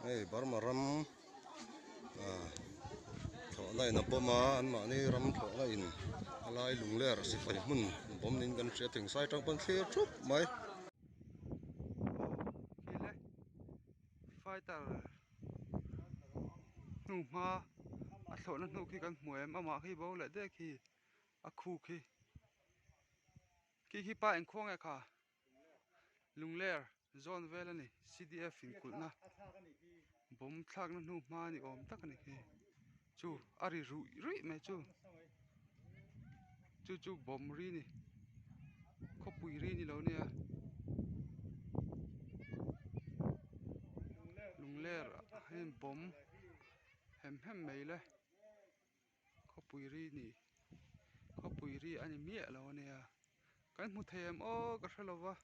Hei Burma ram ah thlawhna in a bawm a an mahni ram thlawhna in a lai lung ler sipai hmun bawm niin kan hria thingsai atang pawn thlir thup mai. Aw khi le fighter hnu hma a thlawhna hnu khi kan hmu em amah khi bo leh dek hi a khu khi khi khi pa engkhuang nge kha lungler zawn vel a ni C_D_F in kulh na bawm thlak na hnu hma ni awm tak a ni khi chu a ri ruih ruih mai chu chu chu bawm ri a ni khawpui ri ni lo nia lungler ah hian bawm hem hem mai le khawpui ri ni khawpui ri a ni miah lo a nia kan hmu thei em aw ka hre lo va.